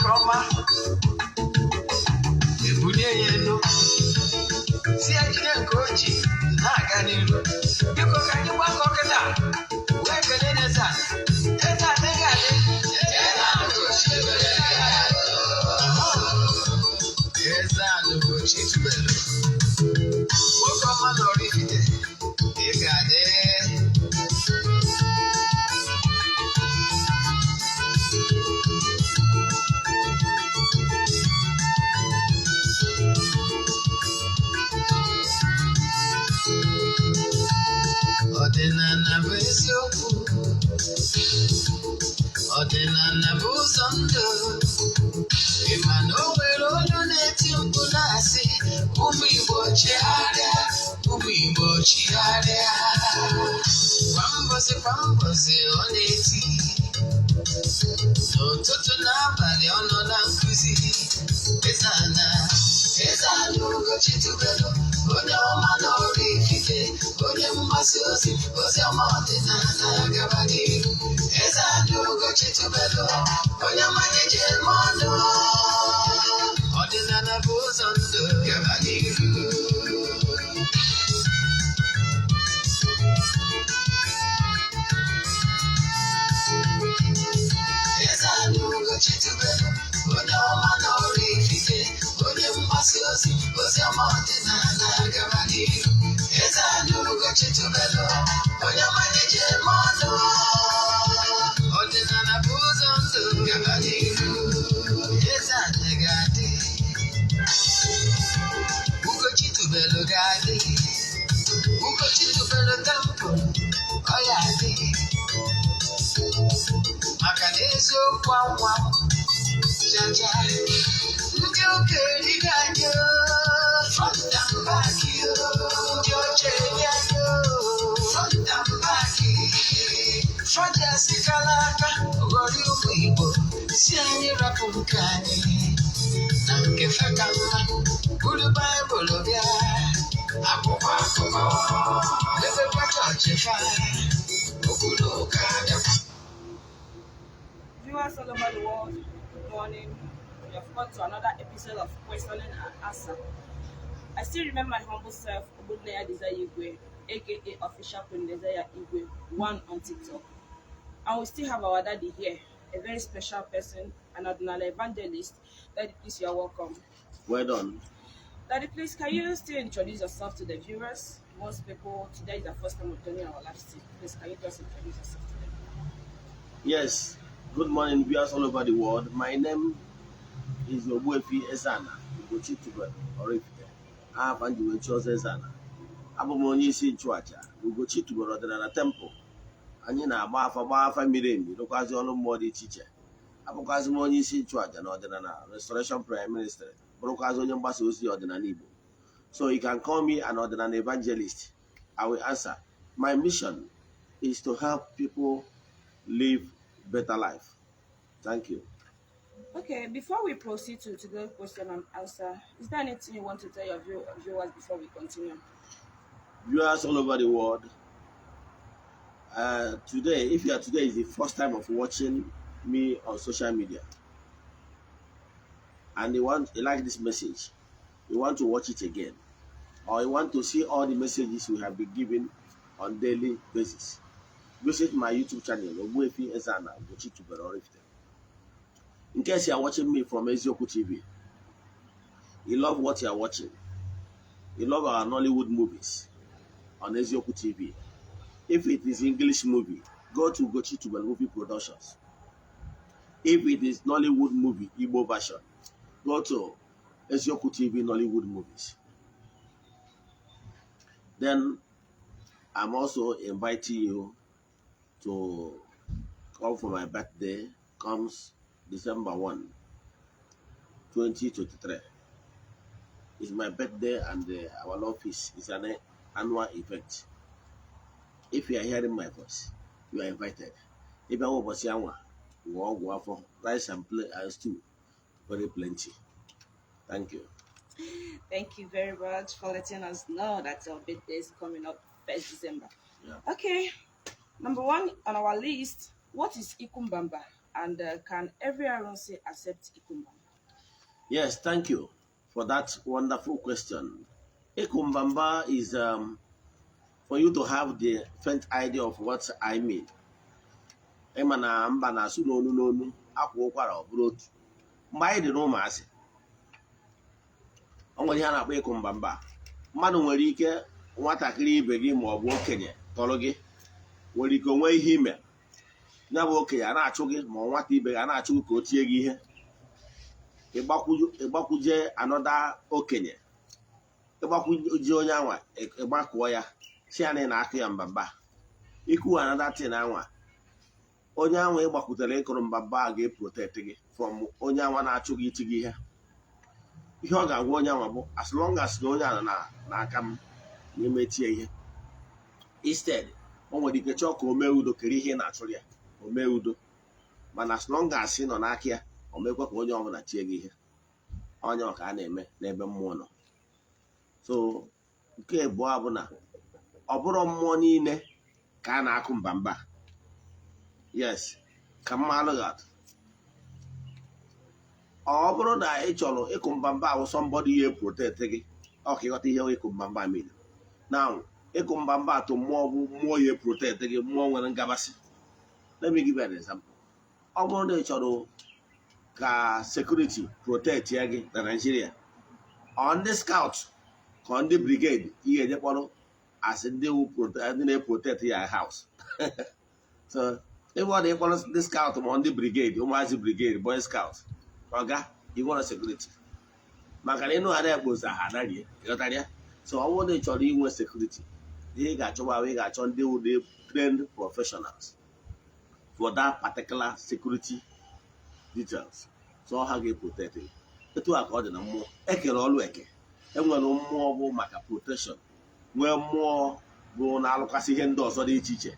Nwoke ọma ebulie ya elu, si ya jide nke o ji na-aga n'iru. Biko, ka anyị gbakọ kịta wee kelee Eze Ana. Eze Ana ga-adị. Eze Ana Ugochi tubelu, nwoke ọma na Oraifite, ị ga-adị. Ọdịnala bụ eziokwu, ọdịnala bụ ụzọ ndụ. Ị ma na o nwere olu na-eti mkpu na-asị, "Ụmụ Igbo, chigharịa, ụmụ Igbo, chigharịa." Kwa mbọsị kwa mbọsị ọ na-eti, n'ụtụtụ n'abalị ọ nọ na nkụzi. Eze Ana, Eze Ana Ugochi tubelu, onye ọma na Oraifite, onye mgbasa ozi ozi ọma ọdịnala, gaba n'iru. Eze Ana Ugochi tubelu, onye mmanya ji eme ọnụ. Ọdịnala bụ ụzọ ndụ, gaba n'iru. Eze Ana Ugochi tubelu, onye ọma na Oraifite, onye mgbasa ozi ozi ọma ọdịnala, gaba n'iru. Eze Ana Ugochi tubelu, onye mmanya ji eme ọnụ. Ọdịnala bụ ụzọ ndụ, gaba n'iru. Eze Ana ga-adị, Ugochi tubelu ga-adị, Ugochi tubelu temple ọ ya adị, maka na eziokwu anwa jaja. Ndị ụka erigo anyị front and back, ndị ọcha eri anyị front and back. Faji kala aka ghọrọ ụmụ Igbo, si anyị rapụ nke anyị na nke fe ka mma. Buru Baịbụl bịa, akwụkwọ akụkọ, mepekwa chọọchị fa, okwu na ụka bịakwa. Viewers all over the world, good morning. We have got to another episode of Questioning and Answer. I still remember my humble self, Obudnaya Desire Igwe, aka Official Queen Desire Igwe, one on TikTok. And we still have our daddy here, a very special person, an ordinary evangelist. Daddy, please, you are welcome. Well done. Daddy, please, can you still introduce yourself to the viewers? Most people, today is the first time of joining our live stream. Please, can you just introduce yourself to them? Yes, good morning, viewers all over the world. My name is Ogbuefi Ezana Ugochi Tubelu Oraifite. Aha m ji wee chi ọzọ Ezana. Abụ m onye isi nchụaja Ugochi Tubelu Ọdịnala Temple. Anyị na-agba afa, gbaa afa miri emi, rụkwazi ọrụ mmụọ dị iche iche. Abụkwazị m onye isi nchụaja na Ọdịnala Restoration Prayer Ministry, bụrụkwazị onye mgbasa ozi ọdịnala Igbo. So you can call me an ọdịnala evangelist. I will answer. My mission is to help people live better life. Thank you. Okay, before we proceed to today's question and answer, is there anything you want to tell your viewers before we continue? Viewers all over the world, today, if you are today is the first time of watching me on social media, and you like this message, you want to watch it again, or you want to see all the messages we have been giving on daily basis, visit my YouTube channel, Ogbuefi Ezana Ugochi Tubelu Oraifite. In case you are watching me from Eziokwu TV, you love what you are watching, you love our Nollywood movies on Eziokwu TV. If it is English movie, go to Ugochi Tubelu Movie Productions. If it is Nollywood movie, Igbo version, go to Eziokwu TV Nollywood movies. Then I'm also inviting you to come for my birthday, comes December 1, 2023. It's my birthday and our love feast is an annual event. If you are hearing my voice, you are invited. If you are ụbọchị anwa, ṅụọ ọgwụ afọ, rice and play and stew, very plenty. Thank you. Thank you very much for letting us know that your birthday is coming up 1st December. Yeah. Okay, number one on our list, what is Ikumbamba And can every Arụsị accept Iku Mbamba? Yes, thank you for that wonderful question. Iku Mbamba is for you to have the faint idea of what I mean. Ịma na mba na-asụ n'onu n'onu, akwa ụkwara ọ bụrụ otu. Mgbe anyị dị n'ụmụazị, o nwere ihe a na-akpọ ịkụ mbamba. Mmadụ nwere ike, nwatakịrị ibe gị ma ọ bụ okenye tọrọ gị, nwere ike onwe ihe ime ya bụ okenye a na-achụ gị, ma ọ nwata ibe gị a na-achụ gị ka o tie gị ihe, ịgbakwuje anọda okenye, ịgbakwuje onye anwa, ịgbakụọ ya, si ya na ị na-akụ ya mbamba. Ikwu another thing anwa, onye anwa ịgbakwutere ịkụrụ mbamba a ga-eprotect gị from onye anwa na-achụ gị iti gị ihe. Ihe ọ ga-agwa onye anwa bụ, as long as na onye a na n'aka m na-emetie ihe. Instead, o nwere ike chọọ ka o mee udo kere ihe ị na-achụrụ ya, o mee udo, mana as long as ị nọ n'aka ya, o mekwa ka onye ọbụla tie gị ihe. Onye ọ ka a na-eme n'ebe mmụọ nọ. So nke abụọ bụ na ọ bụrụ mmụọ niile ka a na-akụ mbamba. Yes, ka mmalụ gị atụ, ọ bụrụ na ị chọrọ ịkụ mbamba ahụ, somebody ya protect gị, ọ ka ịghọta ihe ịkụ mbamba mean. Now, ịkụ mbamba atụ mmụọ bụ mmụọ ya protect gị, mmụọ nwere ngabasị. Let me give you an example. Ọ bụrụ na ị chọrọ ka security protect ya gị na Nigeria, ọ ndị scout ka ọ ndị brigade ị ga-eje kpọrọ as ndị ndị na-eprotect ya house. So ebe ọ dị ịkpọrọ ndị scout ma ndị brigade, ụmụazị brigade, boy scout, ọga ị nwere security, maka na ịnụ ghara ekpoza ha anaghị, ịghọtara ya? So ọ bụrụ na ị chọrọ inwe security, ihe ị ga-achọba ahụ, ị ga-achọ ndị wụ trained professionals for that particular security details, so ha ga-eprotect gị. Etu a ka ọ dị na mmụọ. Ekere ọlụ eke. Enwere mmụọ bụ maka protection, nwee mmụọ bụ na-alụkwasị ihe ndị ọzọ dị iche iche.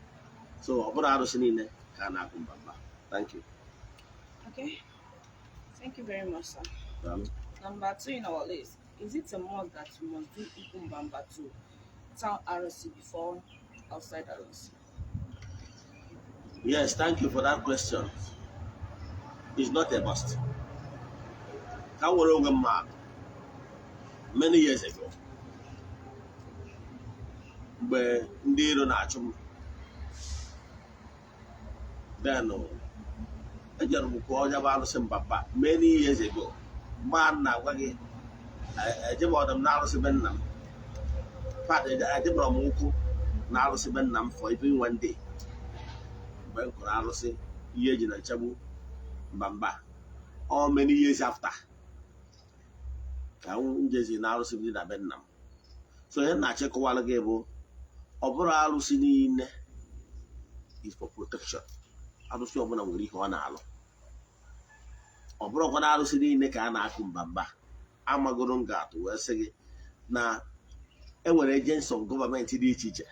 So ọ bụrụ arụsị niile ka a na-akụ mbamba. Thank you. Okay. Thank you very much, sir. Daalụ. Number two in our list. Is it a must that you must do Iku Mbamba to town Arụsị before outside Arụsị? Yes, thank you for that question. It's not a must. Ka m were onwe m maa, many years ago, mgbe ndị iro na-achụ m, then ejere m kụọ onye bụ arụsị mbamba many years ago. Mgbe a na-agwa gị, ejebọdụ m na arụsị be nna m. In fact, ejebọrọ m ụkwụ na arụsị be nna m for even one day. Mgbe m kụrụ arụsị ihe eji na nchegbu mbamba, all many years after ka m jezi na arụsị m dị na be nna m. So ihe m na-achịkọwara gị bụ, ọ bụrụ arụsị niile is for protection. Arụsị ọbụla nwere ihe ọ na-alụ. Ọ bụrụkwa na arụsị niile ka a na-akụ mbamba. Amagoro m ga-atụ wee sị gị na enwere agents of government dị iche iche.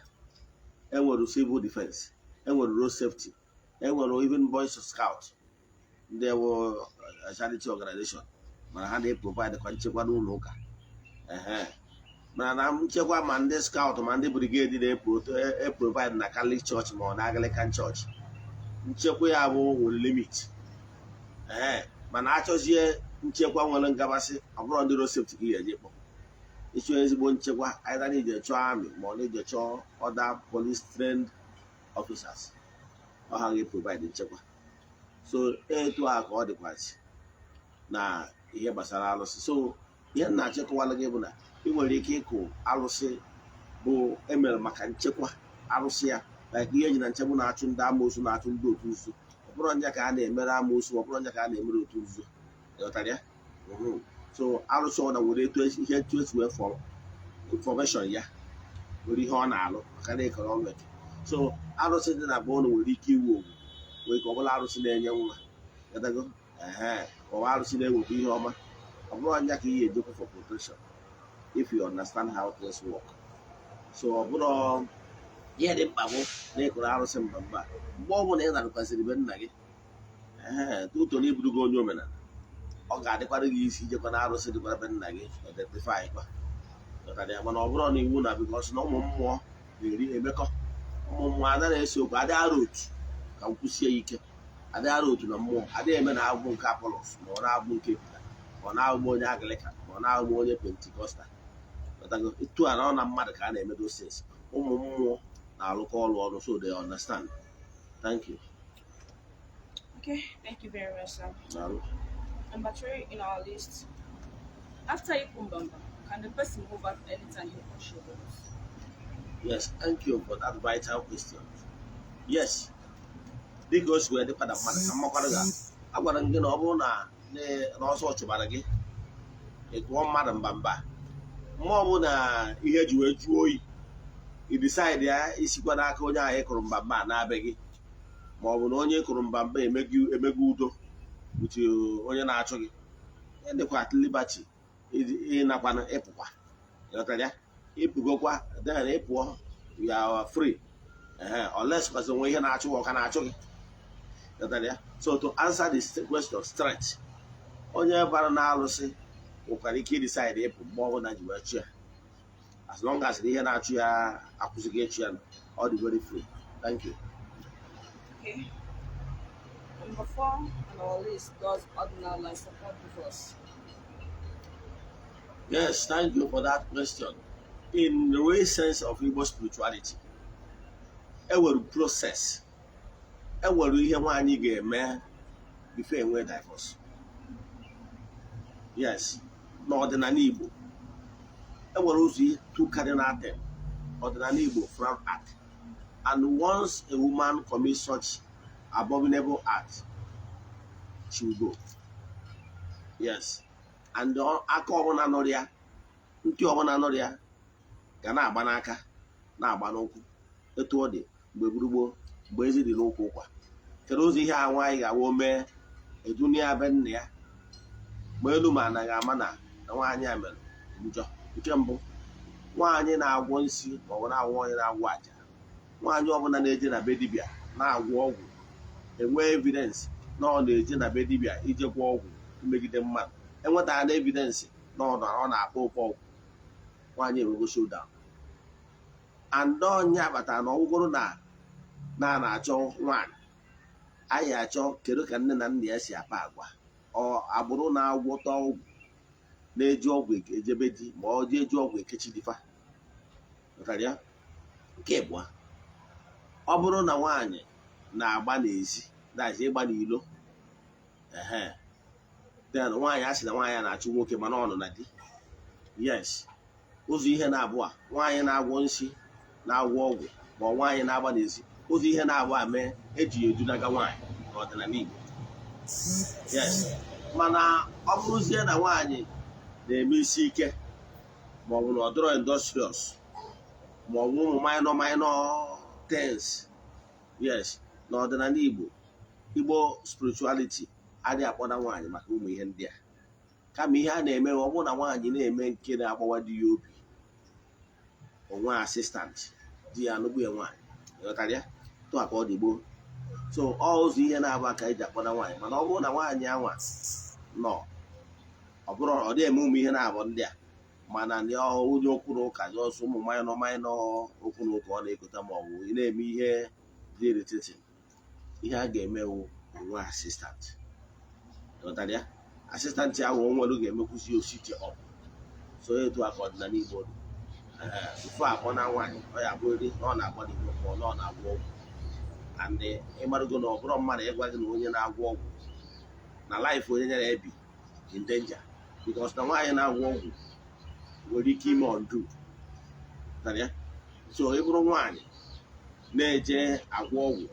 Enwere civil defense, enwere road safety, enwere even boys scout, ndị wụ charity organization, mana ha na-eprovide kwa nchekwa n'ụlọ ụka. Ehe, mana na nchekwa, ma ndị scout ma ndị brigade na-eprovide na Catholic Church ma ọ na Anglican Church, nchekwa ya bụ nwere limit. Ee, mana achọzie nchekwa nwere ngabasị, ọ bụrụ ndị road safety ka ị ga-eje kpọ. Ịchọ ezigbo nchekwa, either na ije chọọ army ma ọ na ije chọọ other police trained officers, ọ ha ga-provide nchekwa. So etu a ka ọ dịkwazị na ihe gbasara alụsị. So ihe m na-achịkọwala gị bụ na ị nwere ike ịkụ alụsị bụ emere maka nchekwa arụsị ya, like ihe eji na nchegbu na-achụ ndị amoosu, na-achụ ndị otu nzuzo. Ọ bụrụ nya ka a na-emere amoosu, ọ bụrụ nya ka a na-emere otu nzuzo, ịghọtara ya? So arụsị ọna nwere etu ihe etu esi wee formation ya, nwere ihe ọ na-alụ, maka na ịkọrọ ọrụ eke. So arụsị dị na be ụnụ nwere ike iwu owu, nwere ike ọ bụla arụsị na-enye nwa, ịghọtago? Ehe, ọ bụ arụsị na-eweta ihe ọma. Ọ bụrụ anya ka ihe ejekwa for protection, if you understand how things work. So ọ bụrụ ihe dị mkpa bụ na ịkụrụ arụsị mba mba, mgbe ọ bụla ị narụkwazịrị be nna gị, ee, tuto na iburugo onye omenala, ọ ga-adịkwara gị isi ijekwa na arụsị dịkwara be nna gị, identify kwa. Ghọtara ya? Mana ọ bụrụ na iwu na because na ụmụ mmụọ na-eri emekọ, ụmụ mmụọ anaghị ese okwu, adị arụ otu ka m kwụsie ike. Adịghị ara otu na mmụọ adịghị eme na abụ nke Apollos, ma ọ na-abụ nke Pita, ma ọ na-abụ onye Anglican, ma ọ na-abụ onye Pentecostal. Ghọtago? Etu a na ọ na mmadụ ka a na-eme those things. Ụmụ mmụọ na-arụkọ ọrụ ọnụ, so they understand. Thank you. Okay, thank you very much, sir. Daalụ. Number three in our list. After Ịkụ Mbamba, can the person move out anytime he or she wants? Yes, thank you for that vital question. Yes, dịka o si wee dịkwa na mmadụ ka mmakwara ga agwara m gị na ọ bụrụ na ọsọ chụbara gị, ị kụọ mmadụ mbamba, mmụọ bụ na ihe ji wee jụọ oyi, i decide ya isikwa n'aka onye ahụ ị kụrụ mbamba a na-abịa gị, ma ọ bụ na onye ị kụrụ mbamba emego udo with onye na-achụ gị, ịdịkwa at liberty ịnakwana ịpụkwa. Ịghọtara ya? Ịpụgokwa, then ị pụọ, you are free. Ehe, unless kwasị onwe ihe na-achụ gị, ọ ka na-achụ gị. Ịghọtara ya? So to answer this question straight, onye bara na-alụsị nwekwara ike ịdecide ịpụ mgbe ọbụla ji wee chụ ya, as long as na ihe na-achụ ya akwụsịghị ịchụ ya. Ọ dị very free. Thank you. Okay. Number four on our list, does Ọdịnala support divorce? Yes, thank you for that question. In the real sense of Igbo spirituality, enwere process, enwere ihe nwaanyị ga-eme before enwee divorce. Yes, n'ọdịnala Igbo, enwere ụzọ two cardinal thing ọdịnala Igbo frown at. And once a woman commits such abominable act, she will go. Yes. And aka ọbụla nụrụ ya, ntị ọbụla nụrụ ya, ga na-agba n'aka, na-agba n'ụkwụ. Etu ọ dị mgbe gburugburu, mgbe ezi dị n'ụkwụ ụkwa. Kedu ụzọ ihe a nwaanyị ga-awa mee edunia be nna ya, ma elu ma anaghị ama na nwaanyị a mere njọ? Nke mbụ, nwaanyị na-agwọ nsi, ma ọ bụ na-agwọ, onye na-agwọ àjà, nwaanyị ọbụla na-eje na be dibịa na-agwọ ọgwụ, enwee evidence na ọ na-eje na be dibịa ije gwọ ọgwụ imegide mmadụ, enwetara na evidence na ọ na-akpọ oke ọgwụ, nwaanyị enwego showdown. And ọnya kpatara na ọgwụgwụrụ na na-achọ nwaanyị, anyị achọ kedu ka nne na nna ya si akpa agwa. Ọ agbụrụ na-agwọta ọgwụ, na-eji ọgwụ ejebe di, ma ọ ji eji ọgwụ ekechi difa. Ghọtara ya? Nke ịbụọ, ọ bụrụ na nwaanyị na-agba n'ezi, dazi ịgba n'ilo, ehe, then nwaanyị a sị na nwaanyị a na-achụ nwoke, mana ọ nọ na di. Yes, ụzọ ihe na-abụọ a, nwaanyị na-agwọ nsi, na-agwọ ọgwụ, ma ọ nwaanyị na-agba n'ezi, ụzọ ihe na-abụọ a mee eji ya edunaga nwaanyị n'ọdịnala Igbo. Yes, mana ọ bụrụzie na nwaanyị na-eme isi ike, ma ọ bụ na ọ dịrọ industrious, ma ọ bụ ụmụ minor minor things, yes, n'ọdịnala Igbo, Igbo spirituality adịghị akpọda nwaanyị maka ụmụ ihe ndị a. Kama ihe a na-eme, ọ bụrụ na nwaanyị na-eme nke na-agbawa di ya obi, onwe assistant di ya anụgbu ya nwaanyị. Ịghọtara ya? Tụ ka ọ dị gboo. So ọ ụzọ ihe na-abụ aka eji akpọda nwaanyị. Mana ọ bụrụ na nwaanyị anwa nọ, ọ bụrụ ọ dị eme ụmụ ihe na-abụ ndị a, mana ndị onye okwu na ụka ọsọ, ụmụ minor minor okwu na ụka ọ na-ekota, ma ọ bụ ị na-eme ihe dị irritating, ihe a ga-eme wụ onwe assistant. Ịghọtara ya? Assistant ahụ o nwere ga-emekwuzi osite ọp. So etu a ka ọdịnala Igbo dị. Before akpọ na nwaanyị, ọ ya abụrịrị na ọ na-agba n'igbo, ma ọ na ọ na-agwọ ọgwụ. And ịmarụgo na ọ bụrụ mmadụ ịgwa gị na onye na-agwọ ọgwụ na life onye nyere ebi in danger, because na nwaanyị na-agwọ ọgwụ nwere ike ime undo. Ghọtara ya? So ị bụrụ nwaanyị na-eje agwọ ọgwụ,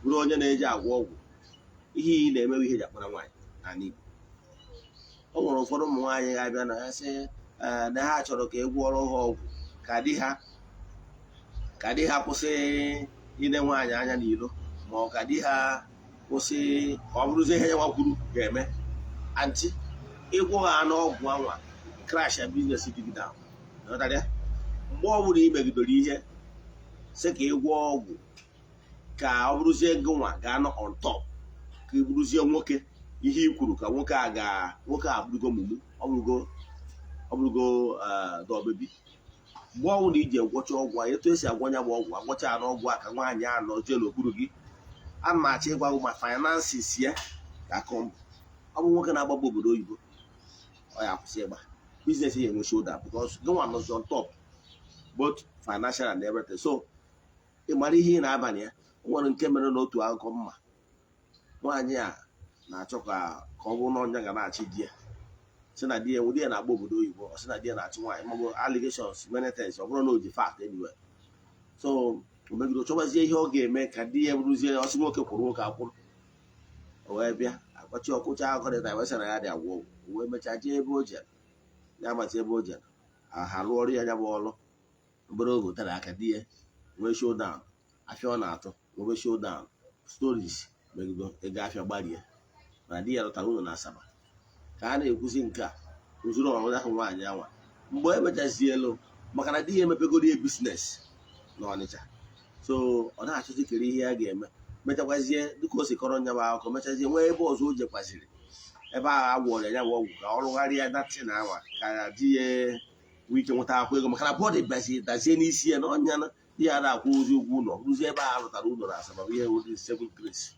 bụrụ onye na-eje agwọ ọgwụ, ihe ị na-emewe ihe eji akpara nwaanyị n'ala Igbo. O nwere ụfọdụ ụmụ nwaanyị ga-abịa na ya sị na ha chọrọ ka e gwọrọ ha ọgwụ ka di ha kwụsị ile nwaanyị anya n'ilo, ma ọ ka di ha kwụsị, ka ọ bụrụzie ihe ya nwa kwuru ga-eme. Aunty, ịgwọ ha n'ọgwụ anwa, crash ya business dị gị down. Ghọtara ya? Mgbe ọ bụla ị megidere ihe sị ka ị gwọọ ọgwụ ka ọ bụrụzie gị nwa ga-anọ on top, ka ị bụrụzie nwoke, ihe i kwuru ka nwoke a ga nwoke a bụrụgo mumu, ọ bụrụgo dọbebi. Mgbe ọbụla iji egwọcha ọgwụ a, etu esi agwọ ya bụ ọgwụ, agwọcha n'ọgwụ a ka nwaanyị a nọzie n'okpuru gị. A na achọ ịgwa gị ma finances ya ga-akọ mbụ. Ọ bụ nwoke na-agbagbo obodo oyibo, ọ ya akwụsị ịgba business ya, enwe shoulder, because gị nwa nọzi on top, both financial and everything. So ị mara ihe ị na-abalị ya. O nwere nke mere n'otu akụkọ mma. Nwaanyị a na-achọ ka ọ bụrụ na ọnya ga na-achị di ya, si na di ya na-agba obodo oyibo. Ọ sị na di ya na-achị nwaanyị, maọbụ allegations many times, ọ bụrụ na o ji fact anyway. So o megide chọbazie ihe ọ ga-eme ka di ya rụzie. Ọsị nwoke kwụrụ nwoke akwụrụ. O wee bịa akpachi ọkụcha akọrịta, wee sị na ya dị agwọ ọgwụ. O wee mechaa jee ebe o jere, ya mata ebe o jere ha rụọ ọrụ ya. Ya bụ ọrụ obere oge tere aka, di ya nwee showdown. Afịa ọ na-atụ nwebe showdown stories megido ego afịa gbarie, mana di ya lọtara ụlọ na Asaba. Ka a na-ekwuzi nke a nzuru ọrụ ahụ, nwaanyị anwa mgbe e mechazielu, maka na di ya emepegoro ya business na Ọnịcha, so ọ na-achọzi kere ihe ya ga-eme. Mechakwazie, dịka o si kọrọ nya bụ akụkọ, mechazie nwee ebe ọzọ o jekwaziri, ebe ahụ a gwọrọ ya bụ ọgwụ ka ọ rụgharịa datin anwa, ka di ya nwee ike nweta akwụ ego, maka na bọdụ bịazi dazie n'isi ya na ọnya na di ya na-akwụ ozi ụgwọ ụlọ. Rụzie ebe ahụ rụtara ụlọ na Asaba bụ ihe wụ seven grace.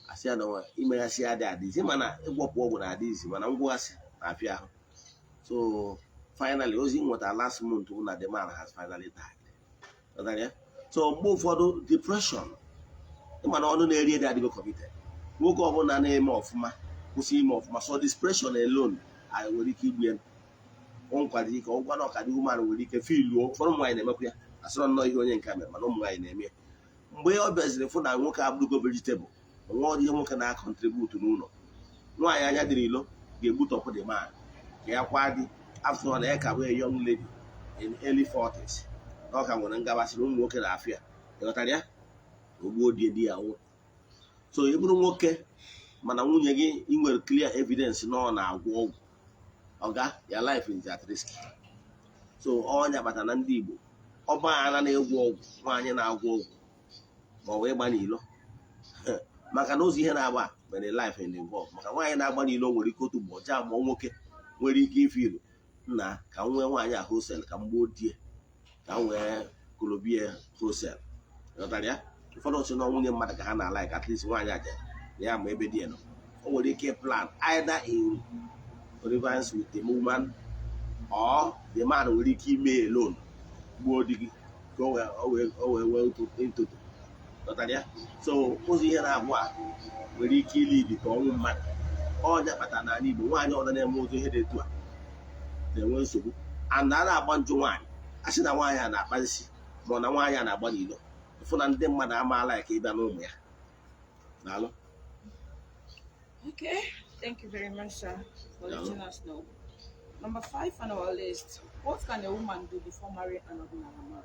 Asị ya na imeghasị ya dị adịzi, mana ịgwọpụ ọgwụ na-adị izi, mana ngwọghasị na-afịa ahụ. So finally, ozi m nwetara last month bụ na the man has finally died. Ghọtara ya? So mgbe ụfọdụ depression, ịma na ọnụ na-eri eri adịgo committed. Nwoke ọbụla na-eme ọfụma kwụsị ime ọfụma, so depression alone anyị nwere ike igbu ya. O nkwado ike ọgwa na ọkadị woman nwere ike filuo. Ụfọdụ ụmụ nwaanyị na-emekwa ya. Asịrọ nnọọ ihe onye nke mere, mana ụmụ nwaanyị na-eme ya. Mgbe ọ bịaziri fụ na nwoke abụrụgo vegetable, onwe ihe nwoke na-acontribute n'ụlọ, nwaanyị anya dịrị ilo ga-egbutọpụ the man ka ya kwa di. After all, na ya ka bụ a young lady in early 40s, na ọ ka nwere ngabasị na ụmụ nwoke na-afịa. Ịghọtara ya? Ogbuo di, di ya nwụ. So ị bụrụ nwoke, mana nwunye gị, ị nwere clear evidence na ọ na-agwọ ọgwụ, ọga ya, life is at risk. So ọnya kpatara na ndị Igbo ọba ana na-egwu ọgwụ, nwaanyị na-agwọ ọgwụ ma ọ bụ ịgba n'ilo, maka na ụzọ ihe na-agba mere life in involve. Maka nwaanyị na-agba n'ilo nwere ike otu mgbe ọja mụọ nwoke nwere ike ife ilu nna ka m nwee nwaanyị a wholesale, ka m gbuo die, ka m wee kolobie wholesale. Ghọtara ya? Ụfọdụ sị na nwunye mmadụ ka ha na-ala, at least nwaanyị aja na ya ma ebe di ya nọ. O nwere ike plan either in connivance with the woman or the man nwere ike ime alone, gbuo di gị ka o wee nwee ntoto. Ghọtara ya? So ụzọ ihe na-abụ a nwere ike ilidi ka ọnwụ mmadụ. Ọnya kpatara n'ala Igbo, nwaanyị ọzọ na-eme ụzọ ihe dị etu a na-enwe nsogbu, and a na-agba njụ nwaanyị, a sị na nwaanyị a na-akpa nsị, ma ọ na nwaanyị a na-agba n'ilo, fụ na ndị mmadụ amaala ya ka ịbịa n'ụmụ ya. Daalụ. Okay, thank you very much, sir, for Daalụ. letting us know. Number five on our list: what can a woman do before marrying an ordinary man?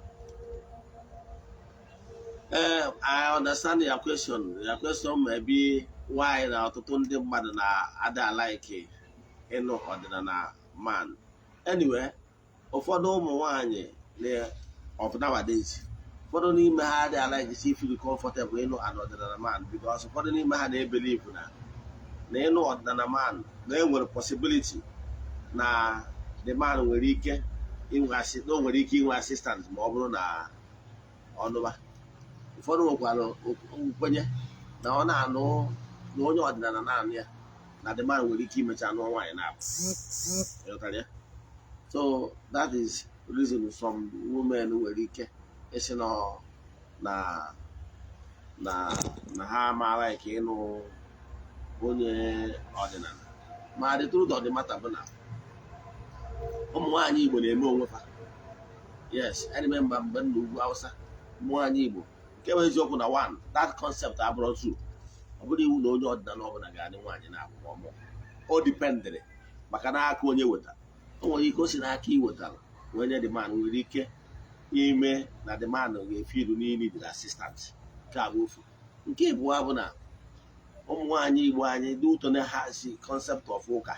I understand your question. Your question may be why na ọtụtụ ndị mmadụ na-ada like ịnụ ọdịnala man. Anyway, ụfọdụ ụmụ nwanyị of nowadays, ụfọdụ n'ime ha adịghị like si feel comfortable ịnụ an ọdịnala man, because ụfọdụ n'ime ha na-ebelieve na ịnụ ọdịnala man na enwere possibility na the man nwere ike inwe na o nwere ike inwe assistant ma ọ bụrụ na ọnụba. Ụfọdụ nwekwara nkwenye na ọ na-anụ na onye ọdịnala na-anụ ya, na the man nwere ike imecha anụ nwaanyị na-abụ. Ịghọtara ya? So that is reason some women nwere ike ịsị na ha amaara ka ịnụ onye ọdịnala. Ma the truth of the matter bụ na ụmụ nwaanyị Igbo na-eme onwe fa. Yes, I remember mgbe m n'ugwu Hausa, ụmụ nwaanyị Igbo, nke bụ eziokwu na one, that concept abụrụ true. Ọ bụrụ iwu na onye ọdịnala ọbụla ga-adị nwaanyị na-abụ ọmụ. O dependịrị maka na aka onye wetara, o nwere ike o si n'aka ị wetara wee nye the man, nwere ike ime na the man ga-efe ilu niile dị assistant. Nke a bụ ofu. Nke ịbụọ bụ na ụmụ nwaanyị Igbo anyị dị ụtọ na ha si concept of ụka,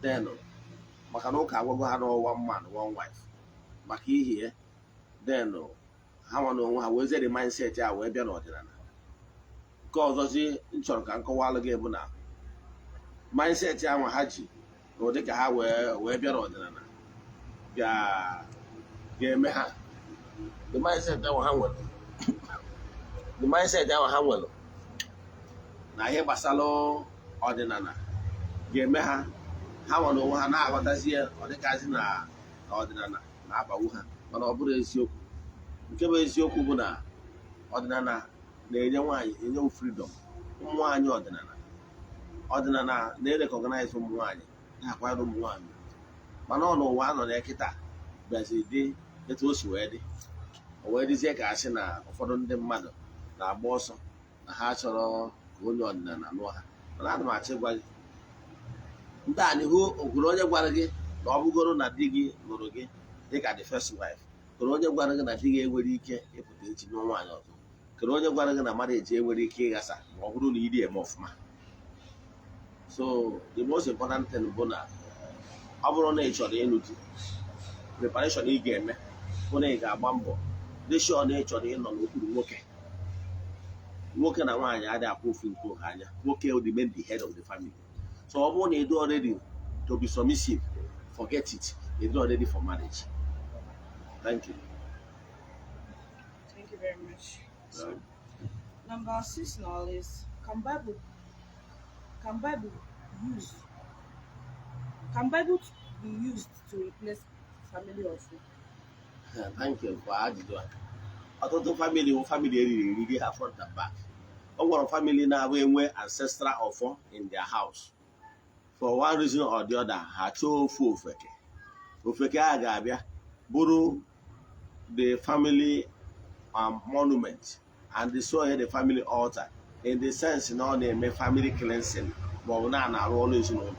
then maka na ụka agwago ha na one man, one wife, maka ihie, then ha nwa na onwe ha wee zere mindset a wee bịa n'ọdịnala. Nke ọzọzi m chọrọ ka m kọwalụ gị bụ na mindset ahụ ha ji na ụdị ka ha wee bịa n'ọdịnala ga-eme ha, the mindset ahụ ha nwere na The mindset ahụ ha nwere na ihe gbasara ọdịnala ga-eme ha, ha nwere onwe ha na-aghọtazi ya, ọ dịkazi na na ọdịnala na-akpagbu ha, mana ọ bụrụ eziokwu. Nke bụ eziokwu bụ na ọdịnala na-enye nwaanyị, enye freedom. Ụmụ nwaanyị ọdịnala, ọdịnala na-erecognize ụmụ nwaanyị, na-akwanyere ụmụ nwaanyị, mana ọ n'ụwa anọ na kịta bịazi dị etu o si wee dị, o wee dịzie ka asị na ụfọdụ ndị mmadụ na-agba ọsọ na ha chọrọ ka onye ọdịnala lụọ ha. Mana ana m achọ ịgwa gị ndị a n'ihu okwuru onye gwara gị na ọ bụgoro na di gị lụrụ gị dịka the first wife. Kere onye gwara gị na di gị enwere ike ịpụta echi nụọ nwaanyị ọzọ? Kere onye gwara gị na marriage enwere ike ịghasa ma ọ bụrụ na ị eme ọfụma? So the most important thing bụ na ọ bụrụ na ị chọrọ ịlụ di, preparation ị ga-eme bụ na ị ga-agba mbọ dị sure na ị chọrọ ịnọ n'okpuru nwoke. Nwoke na nwaanyị adịghị akwụ ofu nke oge anya. Nwoke will remain the head of the family. So ọ bụrụ na ị dị ready to be submissive, forget it, ị dị ready for marriage. Thank you. Thank you very much. So, number six now is can Bible use can Bible be used to replace family ọfọ? Thank you for ajụjụ a. Ọtụtụ family wụ family eriri eriri ha front and back. O nwere family na-abụ enwe ancestral ọfọ in their house. For one reason or the other, ha chọọ ofu ofeke. Ofeke a ga-abịa bụrụ the family monument and the so the family altar, in the sense na ọ na-eme family cleansing, ma ọ bụ na a na-arụ ọrụ ezinụlọ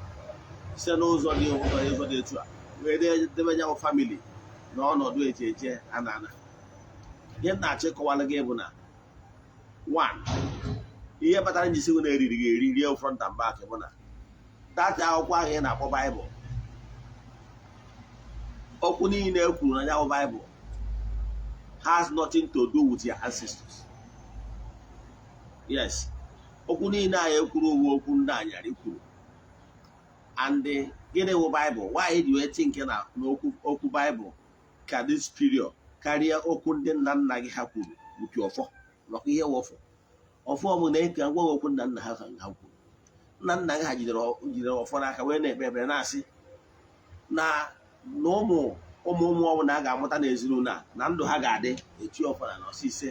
site n'ụzọ dị ụzọ dị etu a wee debe ya bụ family n'ọnọdụ eche eche a na-ana. Ihe m na-achọ ịkọwara gị bụ na one, ihe kpatara njisi na eriri gị eri rie front and back bụ na data akwụkwọ ahụ ị na-akpọ Baịbụl, okwu niile e kwuru na ya bụ Baịbụl has nothing to do with your ancestors. Yes, okwu niile anyị ekwuru uwe okwu ndị anyarị kwuru. And gịnị wụ Baịbụl? Why ji wee think na n'okwu okwu Baịbụl ka dị superior karịa okwu ndị nna nna gị ha kwuru? Nke ọfọ maka ihe wụ ọfọ, ọfọ bụ na eke ngwa okwu nna nna ha ha kwuru. Nna nna gị ha jidere ọfọ n'aka wee na-ekpe ekpere, na-asị na na ụmụ ụmụ ụmụ ọbụla a ga-amụta n'ezinụlọ a na ndụ ha ga-adị eti ọfọ na ọsị ise,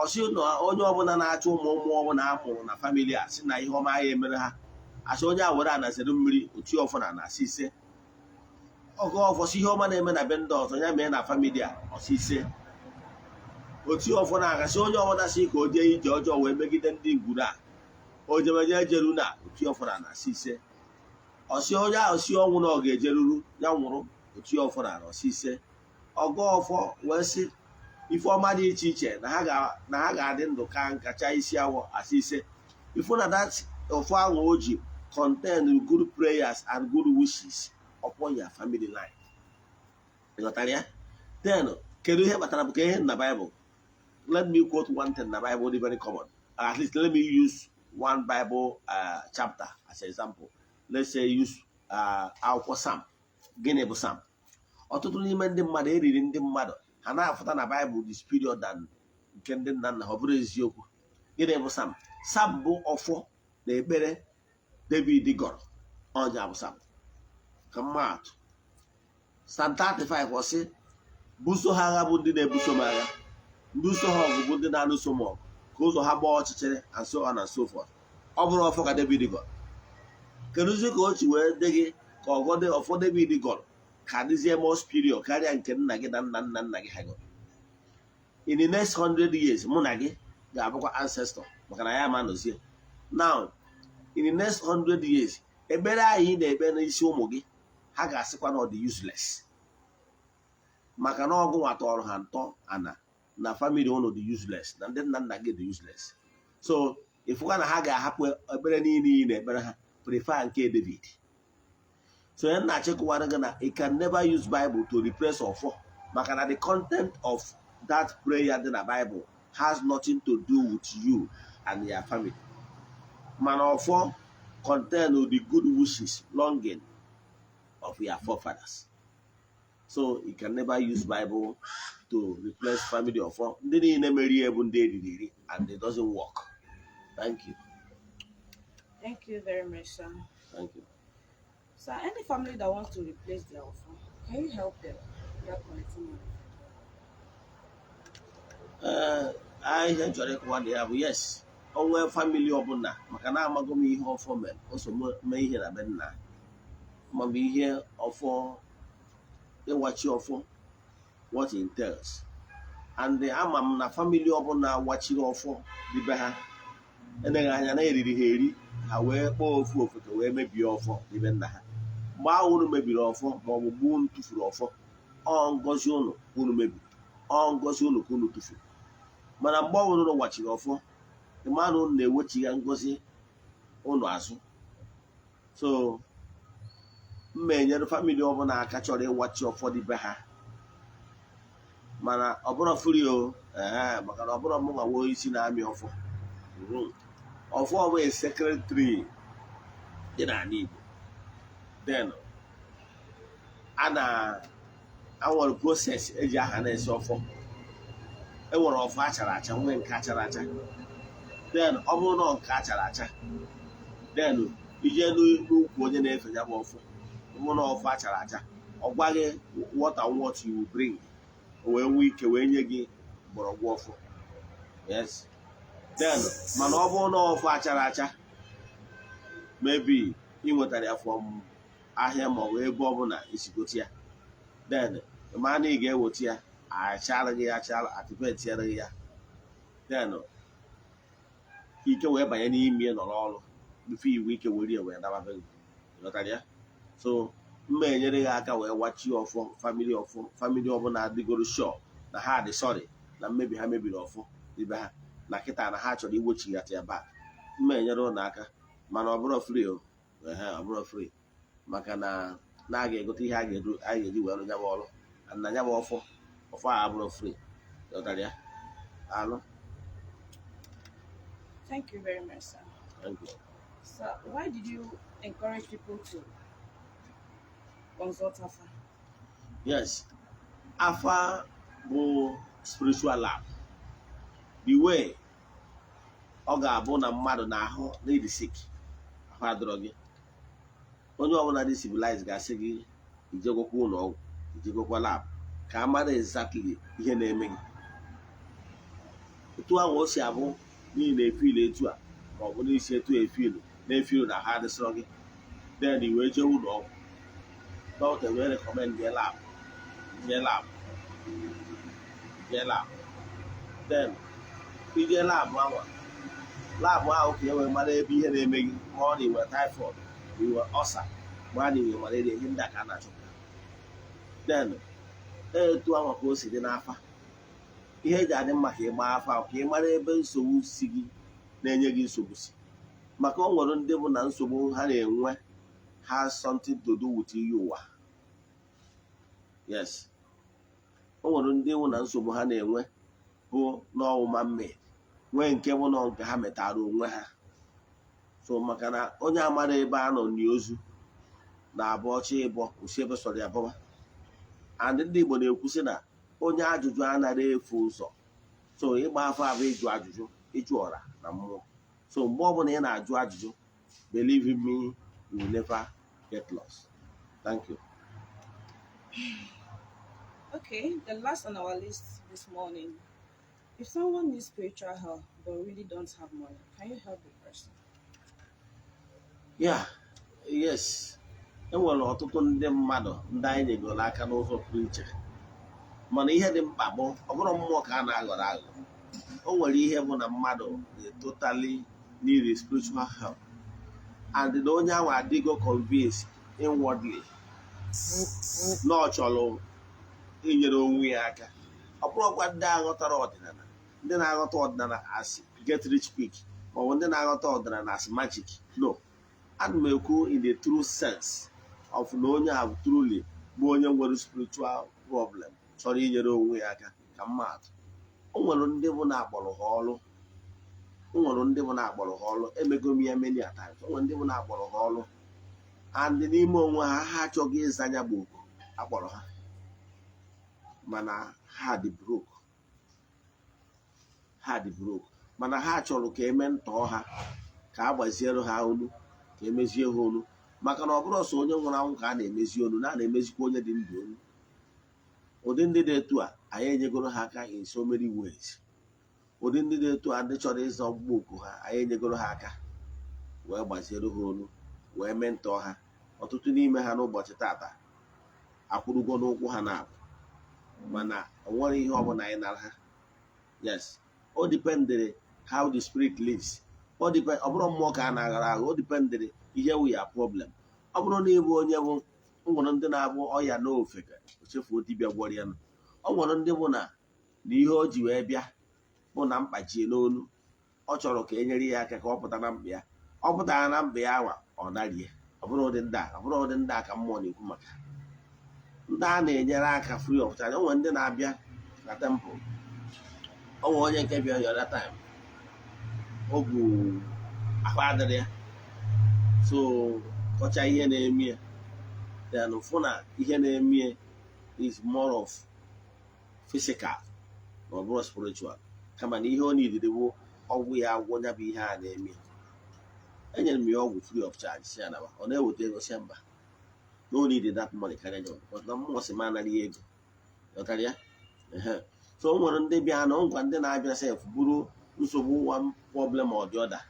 ọsị na onye ọbụla na-achọ ụmụ ụmụ ọbụla a mụrụ na family a, sị na ihe ọma ya emere ha, asị onye a were anazere mmiri oti ọfọ na asị ise. Ọgọ ọfọ sị ihe ọma na-eme na be ndị ọzọ ya mee na family a, ọsị ise. Oti ọfọ na-agasị onye ọbụla sị ka o jee ije ọjọọ wee megide ndị ngwuru a, o jebeje ejeru na oti ọfọ na asị ise. Ọsị onye ahụ si ọnwụ na ọ ga-ejeruru ya nwụrụ, oti ọfọ na ọsị ise. Ọgọ ọfọ wee sị ife ọma dị iche iche na ha ga-adị ndụ ka nkacha isi awọ, asị ise. Ifu na that ọfọ ahụ o ji contain good prayers and good wishes upon your family line. Ịghọtara ya? Then kedu ihe kpatara bụ ka ihe na Bible? Let me quote one thing na Bible dị very common. At least let me use one Bible chapter as an example. Let's say use akwụkwọ Psalm. Gịnị bụ Psalm? Ọtụtụ n'ime ndị mmadụ eriri ndị mmadụ ha na-afụta na Bible dị superior than nke ndị nna nna ha. Ọ bụrụ eziokwu, gịnị bụ Psalm? Psalm bụ ọfọ na ekpere David gọrọ. Ọnya bụ Psalm. Ka mmaatụ, Psalm 35, ọ sị, "Buso ha agha bụ ndị na-ebuso m agha, mbuso ha ọgụ bụ ndị na-alụso m ọgụ, ka ụzọ ha gbaa ọchịchịrị," and so on and so forth. Ọ bụrụ ọfọ ka David gọrọ, kedụzi ka o chi wee dị gị ka ọgọdị ọfọ David gọrọ ka dịzie more superior karịa nke nna gị na nna nna nna gị ha gọrọ? In the next 100 years, mụ na gị ga-abụkwa ancestor, maka na ya ma nọzie now. In the next 100 years, ekpere anyị na-ekpe n'isi ụmụ gị, ha ga-asịkwa na ọ dị useless, maka na ọgụ nwa tọrọ ha ntọ ana na family ụnụ dị useless, na ndị nna nna gị dị useless. So ịfụkwa na ha ga-ahapụ ekpere niile ị na-ekpere ha, prefer nke David. So ya na-achịkọwara gị na you can never use Bible to replace ọfọ, maka na the content of that prayer dị na Bible has nothing to do with you and your family, mana ọfọ contain the good wishes, longing of your forefathers. So you can never use Bible to replace family ọfọ. Ndị niile mere ihe bụ ndị eriri eri, and it doesn't work. Thank you. Thank you very much, sir. Thank you. Sir, any family that wants to replace their ọfọ, can you help them without collecting money? Ee, ihe m chọrọ ịkọwa na ya bụ yes, onwe family ọbụla, maka na amago m ihe ọfọ mere, o so mee ihe na be nna, maọbụ ihe ọfọ ịwachi ọfọ, what it entails, and ama m na family ọbụla wachiri ọfọ dịbe ha, eleghị anya na eriri ha eri, ha wee kpọọ ofu ofeke wee mebie ọfọ dịbe nna ha. Mgbe ahụ unu mebiri ọfọ, maọbụ mgbe unu tụfuru ọfọ, ọ ngọzi unu ka unu mebiri, ọ ngọzi unu ka unu tụfuru. Mana mgbe ọbụla unu wachiri ọfọ, ịma na unu na-ewechiga ngọzi unu azụ. So mma enyere family ọbụla aka chọrọ ịwachi ọfọ dị be ha, mana ọ bụrụ free o. Ee, maka na ọ bụrụ mụ nwa nwee isi na-amị ọfọ. Ọfọ bụ a sacred tree dị n'ala Igbo. Then a na anwere process eji aha na-esi ọfọ. Enwere ọfọ achara acha, nwee nke achara acha. Then ọ bụrụ na nke achara acha, then ije n'ukwu onye na-efe ya bụ ọfọ, ọ bụrụ na ọfọ achara acha, ọ gwa gị what and what you will bring, o wee nwee ike wee nye gị mgbọrọgwụ ọfọ. Yes, then mana ọ bụrụ na ọfọ achara acha, maybe ị nwetara ya from ahịa ma ọ bụ ebe ọbụla isi gote ya, then ma na ị ga-eweta ya, achara gị ya achara, activate gị ya, then ike wee banye n'ime nọrọ ọrụ before iwe ike were ya wee naba be gị. Ghọtara ya? So mma enyere gị aka wee wachie ọfọ family, ọfọ family ọbụla adịgoro sure na ha dị sorry na mmebi ha mebiri ọfọ ibe ha, na kịta na ha chọrọ iwechighata ya back, mma enyere ụlọ aka. Mana ọ bụrụ free o. Ehe, ọ bụrụ free, maka na na a ga-egote ihe a ga-eji wee rụ nyaba ọrụ, na nyaba ọfọ. Ọfọ a abụrụ free. Ghọtara ya? Alụ. Thank you very much, sir. Thank you. Sir, why did you encourage people to consult Afa? Yes, afa bụ spiritual lab. The way ọ ga-abụ na mmadụ na-ahụ na ịdị sick, ahụ adọrọ gị, onye ọbụla dị civilized ga-asị gị ijegokwa ụlọ ọgwụ, ijegokwa lab, ka a mara exactly ihe na-eme gị. Etu ahụ o si abụ n'ihi na efilu etu a, ma ọ bụ n'isi etu efilu na-efilu na ha adịsịrọ gị, then i wee jee ụlọ ọgwụ, dọkịta wee recommend jee lab, jee lab, jee lab. Then ije lab ahụ, lab ahụ ka e wee mara ebe ihe na-eme gị, ma ọ na iwe typhoid, iwe ulcer, ma a na iwe malaria, ihe ndị a ka a na-achọpụta. Then etu ahụ ka o si dị n'afa. Ihe eji adị mma ka ị gbaa afa, ka ị mara ebe nsogbu si gị na-enye gị nsogbu si, maka o nwere ndị bụ na nsogbu ha na-enwe has something to do with iyi ụwa. Yes, o nwere ndị bụ na nsogbu ha na-enwe bụ n'ọwụma mmiri, nwee nke bụ nọ nke ha metara onwe ha. So maka na onye amara ebe a nọ n'ozu na-abụ ọchị ịbọ kwụsị ebe sọrọ ya bọba. And ndị Igbo na-ekwu sị na onye ajụjụ anaghị efu ụzọ. So ịgba afọ abụ ịjụ ajụjụ, ịjụ ọra na mmụọ. So mgbe ọbụla ị na-ajụ ajụjụ, believe in me, you will never get lost. Thank you. Okay, the last on our list this morning. If someone needs spiritual help but really don't have money, can you help the person? Yeah, yes, enwere ọtụtụ ndị mmadụ ndị anyị nyegoro aka n'ụzọ pụrụ iche. Mana ihe dị mkpa bụ, ọ bụrụ mmụọ ka a na-aghọrọ aghụghọ, o nwere ihe bụ na mmadụ dị totally need a spiritual help, and na onye ahụ adịgo convinced inwardly na ọ chọrọ inyere onwe ya aka. Ọ bụrụkwa ndị aghọtara ọdịnala, ndị na-aghọta ọdịnala as get rich quick, maọbụ ndị na-aghọta ọdịnala as magic. No, ana m ekwu in the true sense of na onye a truly bụ onye nwere spiritual problem, chọrọ inyere onwe ya aka. Ka mmadụ, o nwere ndị bụ na-akpọrọ ha ọrụ, o nwere ndị bụ na-akpọrọ ha ọrụ. Emego m ya many a times. O nwere ndị bụ na-akpọrọ ha ọrụ, and n'ime onwe ha, ha achọghị ịza ya bụ oku akpọrọ ha. Mana ha dị broke, ha dị broke, mana ha chọrọ ka eme ntọọ ha, ka a gbaziere ha olu, ka emezie ha olu, maka na ọ bụrụ sọ onye nwụrụ anwụ ka a na-emezi olu, na a na-emezikwa onye dị ndụ olu. Ụdị ndị dị etu a, anyị enyegoro ha aka in so many ways. Ụdị ndị dị etu a, ndị chọrọ ịza ọgbụgbọ oku ha, anyị enyegoro ha aka wee gbaziere ha olu, wee mentọọ ha. Ọtụtụ n'ime ha n'ụbọchị tata akwụrụgo n'ụkwụ ha na-abụ, mana o nwere ihe ọbụla anyị nara ha. Yes, o dependịrị how the spirit lives. O depend, ọ bụrụ mmụọ ka a na-aghara agha, o dependịrị ihe wụ ya problem. Ọ bụrụ na ịbụ onye bụ, nwere ndị na-abụ ọya n'ofe ka o chefuo dibịa gwọrọ ya nụ. Ọ nwere ndị bụ na na ihe o ji wee bịa bụ na mkpachie n'olu, ọ chọrọ ka e nyere ya aka ka ọ pụta na mkpa ya. Ọ pụtara na mkpa ya awa, ọ narie. Ọ bụrụ ụdị ndị a, ọ bụrụ ụdị ndị a ka mmụọ na-ekwu maka ndị a na-enyere aka free of charge. O nwere ndị na-abịa na temple. O nwere onye nke bịa the other time, o bu ahụ adịrị ya, so kọcha ihe na-eme ya, then fụ na ihe na-eme ya is more of physical na ọ bụrụ spiritual, kama na ihe ọ nidiri bụ ọgwụ ya agwọ ya bụ ihe a na-eme ya. Enyere m ya ọgwụ free of charge, si ya naba. Ọ na-eweta ego, si mba, no need that money karịa ya, because na mmụọ si m anara ya ego. Ghọtara ya? Ehe. So o nwere ndị bịa na ngwa, ndị na-abịa sef bụrụ nsogbu, one problem or the other.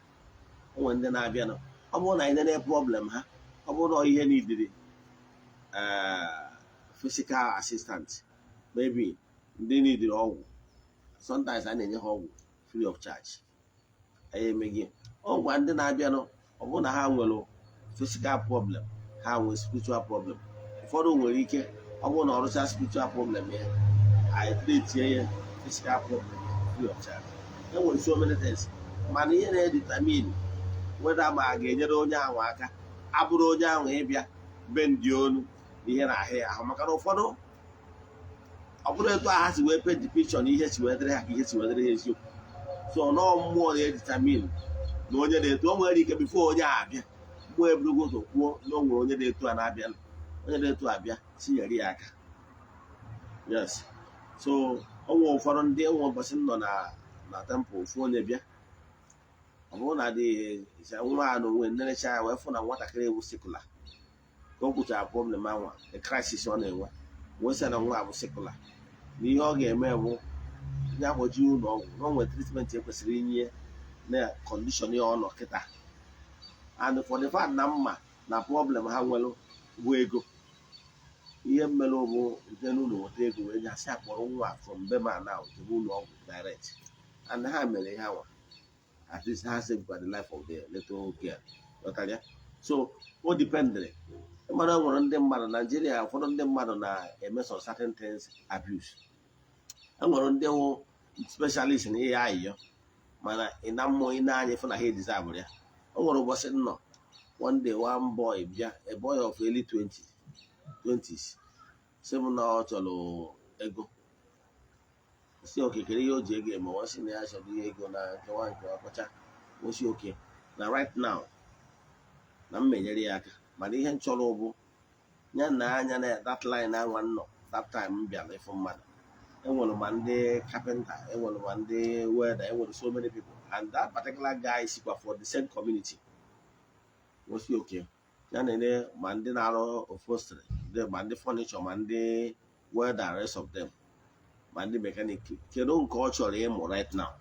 O nwere ndị na-abịa nọ, ọ bụrụ na anyị nene problem ha, ọ bụrụ na ihe nidiri physical assistant, maybe ndị nidiri ọgwụ, sometimes a na-enye ha ọgwụ free of charge. Anyị emeghị ọgwa ndị na-abịanụ. Ọ bụrụ na ha nwere physical problem, ha nwere spiritual problem, ụfọdụ nwere ike, ọ bụrụ na ọ rụcha spiritual problem ya, anyị treatie ya physical problem ya free of charge. E nwere so many things, mana ihe na-edetermine whether ma a ga-enyere onye ahụ aka abụrụ onye ahụ ịbịa be ndị onu na ihe na-ahịa ya ahụ, maka na ụfọdụ, ọ bụrụ etu a ha si wee paint picture na ihe si wee dịrị ha ka ihe si wee dịrị ha eziokwu. So nọọ mmụọ na-edetermine na onye na-eto, o nwere ike before onye a abịa, mmụọ eburugo ụzọ kwuo na o nwere onye na-eto a na-abịa, onye na-eto abịa tinyere ya aka. Yes, so o nwere ụfọdụ ndị enwe. Ụbọchị m nọ na temple, ofu onye bịa, ọ bụrụ na dị nwa a na onwe nnerecha ya wee fụ na nwatakịrị ewu sickler. Ka o kwuchara problem anwa, the crisis ọ na-enwe, wee sị na nwa a bụ sickler, na ihe ọ ga-eme bụ ya kpọji ụlọ ọgwụ, na o nwere treatment ekwesịrị inye na condition ya ọ nọ kịta. And for the fact na mma na problem ha nwere bụ ego, ihe mmelụ bụ nke n'ụlọ weta ego wee nye asị akpọrọ nwa from be ma now jebe ụlọ ọgwụ direct. And ha mere ihe anwa, at least ha save the life of the little girl. Ghọtara ya? So o dependịrị. Mmadụ nwere, ndị mmadụ Naijiria, ụfọdụ ndị mmadụ na-eme some certain things abuse. E nwere ndị wụ specialist na ihe ayịyọ, mana ị na mmụọ ị na-anya ịfụ na ha deserve ya. O nwere ụbọchị nnọ, one day, one boy bịa, a boy of early 20 20s, sị m na ọ chọrọ ego. Si okekere ihe o ji ego eme? Ọ sị na ya chọrọ ihe ego na nkewa nkewa kọcha. Osi oke na right now na m menyere ya aka, mana ihe m chọrọ bụ ya na anya na that line anwa nnọ. That time m bịara ịfụ mmadụ, enwere ma ndị carpenter, enwere ma ndị welder, enwere so many people, and that particular guy sikwa for the same community. Osi oke ya na-ene ma ndị na-arụ upholstery, ma ndị furniture, ma ndị welder, rest of them, ma ndị mechanic, kedu nke ọ chọrọ ịmụ right now?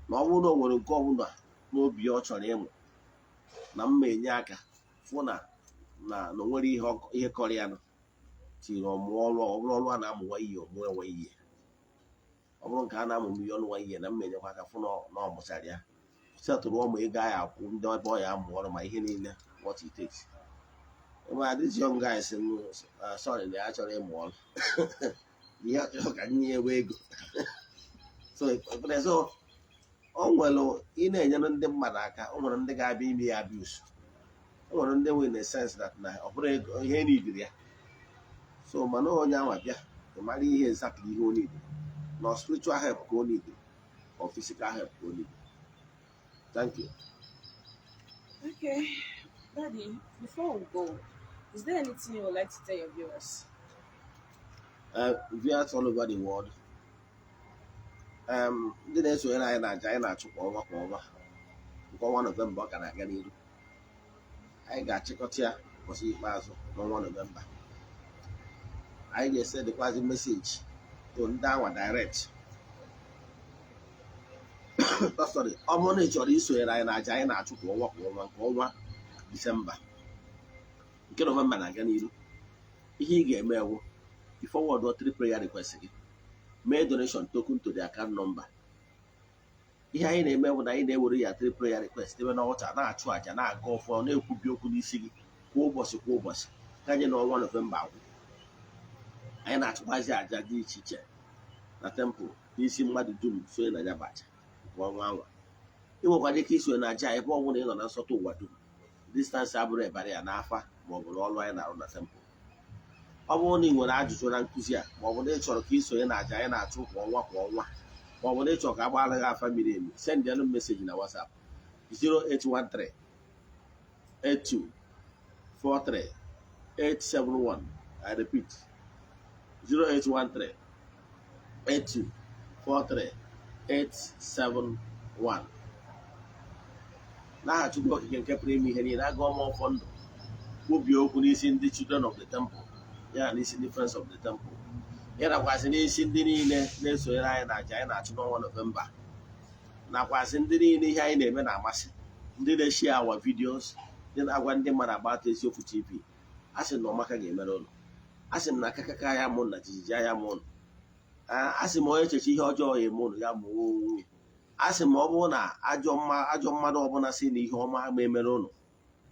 Na ọ bụrụ na o nwere nke ọbụla n'obi ọ chọrọ ịmụ, na mma enye aka fụ na o nwere ihe kọrọ ya nụ tiri ọmụọ ọrụ. Ọ bụrụ ọrụ a na-amụ nwa ihe, ọmụọ enwe ihe, ọ bụrụ nke a na-amụ million nwa ihe, na mma enyekwa aka fụ na ọ mụchara ya, setụrụ ụmụ ego ahụ, akwụ ndị ebe ọ ya amụ ọrụ, ma ihe niile what it takes. Ma this young guy sị m sorry, na ya chọrọ ịmụ ọrụ, ihe ọ chọrọ ka nye ya ego. So o nwere ị na-enyere ndị mmadụ aka, o nwere ndị ga-abịa ime ya abuse. O nwere ndị nwere in a sense that na ọ bụrụ ego ihe nidiri ya. So mana onye anwa bịa, ị mara ihe exactly ihe o need, na spiritual help ka o need or physical help ka o need. Thank you. Okay, Daddy, before we go, is there anything you would like to tell your viewers? Viewers all over the world, ndị na-esonyere anyị na aja anyị na-achụ kwa ọnwa kwa ọnwa, nke ọnwa Nọvemba ọ ka na-aga n'iru. Anyị ga-achịkọta ya ụbọchị ikpeazụ n'ọnwa Nọvemba. Anyị ga-esendịkwazi message to ndị anwa direct. Oh, sorry, ọ bụrụ na ị chọrọ isonyere anyị na aja anyị na-achụ kwa ọnwa kwa ọnwa, nke ọnwa Disemba, nke Nọvemba na-aga n'iru, ihe ị ga-eme ewu i forward three prayer request gị, mee donation token to the account number. Ihe anyị na-eme bụ na anyị na-ewere ya three prayer request ebe na ọcha na-achụ àjà, na-aga ọfọ, na-ekwubi okwu n'isi gị kwa ụbọchị kwa ụbọchị ka anyị n'ọnwa Nọvemba agwụ. Anyị na-achụkwazi àjà dị iche iche na temple n'isi mmadụ dum sonye na ya bụ àjà nke ọnwa anwa. Ị nwekwara ike isonye na àjà ebe ọ bụla ị nọ na nsọtụ ụwa dum. Distance abụrụ ebara ya n'afa ma ọ bụ n'ọlụ anyị na-arụ na temple. Ọ bụrụ na ị nwere ajụjụ na nkụzi a, ma ọ bụ na ị chọrọ ka ị sonye na àjà anyị na-achụ kwa ọnwa kwa ọnwa, ma ọ bụ na ị chọrọ ka a gbaara gị afa miri emi, send ịanụ message na WhatsApp 0813 82 43 871. I repeat, 0813 82 43 871. N'aha Chukwu Okike nke pụrụ ime ihe niile, agụọ m ọfọ ndụ, kwubie okwu n'isi ndị Children of the Temple, ya na n'isi ndị Friends of the Temple, ya nakwasị n'isi ndị niile na-esonyere anyị na aja anyị na-achụ n'ọnwa Nọvemba, nakwasị ndị niile ihe anyị na-eme na-amasị, ndị na-eshare our videos, ndị na-agwa ndị mmadụ agbata Eziokwu TV. A sị na ọmaka ga-emere ụlọ. A sị m na akakaka ya mụ na jijiji ya mụ ụnụ. A sị m onye echeche ihe ọjọọ ya eme ụnụ, ya mụọ onwe. A sị m ọ bụrụ na ajọ mma ajọ mmadụ ọbụla sị na ihe ọma ma emere ụnụ,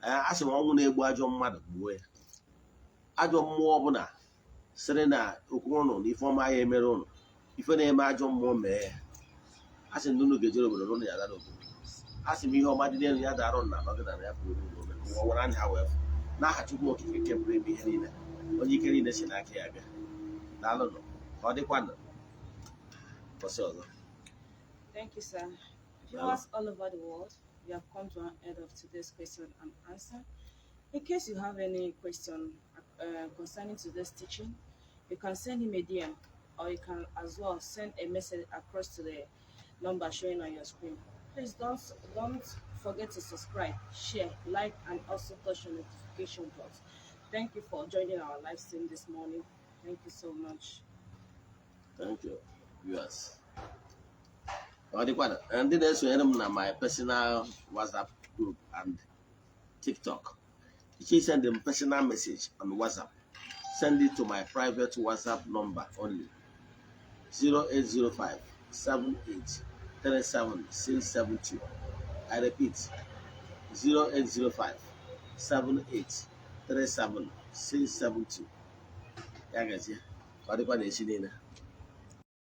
a sị m ọnwụ na-egbu ajọ mmadụ gbuo ya. Ajọ mmụọ ọbụla sịrị na okwu ụnụ na ife ọma ya emere ụnụ, ife na-eme ajọ mmụọ mee ya. A sị na unu ga-ejere obodo n'ụlọ ya dara obodo. A sị m ihe ọma dị n'elu ya dara ụnụ na nọgịda na ya pụrụ uru ome ka ụwa nwere anya ha wee fụ. N'aha Chukwu Okike nke pụrụ ime ihe niile, onye ike niile si n'aka ya bịa, daalụnụ. Ka ọ dịkwanụ ụbọchị ọzọ. Thank you, sir. Viewers all over the world, we have come to an end of today's question and answer. In case you have any question concerning today's teaching, you can send him a DM or you can as well send a message across to the number showing on your screen. Please don't forget to subscribe, share, like, and also touch your notification box. Thank you for joining our live stream this morning. Thank you so much. Thank you, viewers. Ka ọ dịkwanụ. Ndị na-esonyere m na my personal WhatsApp group and TikTok, you send them personal message on WhatsApp, send it to my private WhatsApp number only, 0805 78 37 672. I repeat, 0805 78 37 672. Ya gazie. Ka ọ dịkwa n'echi niile.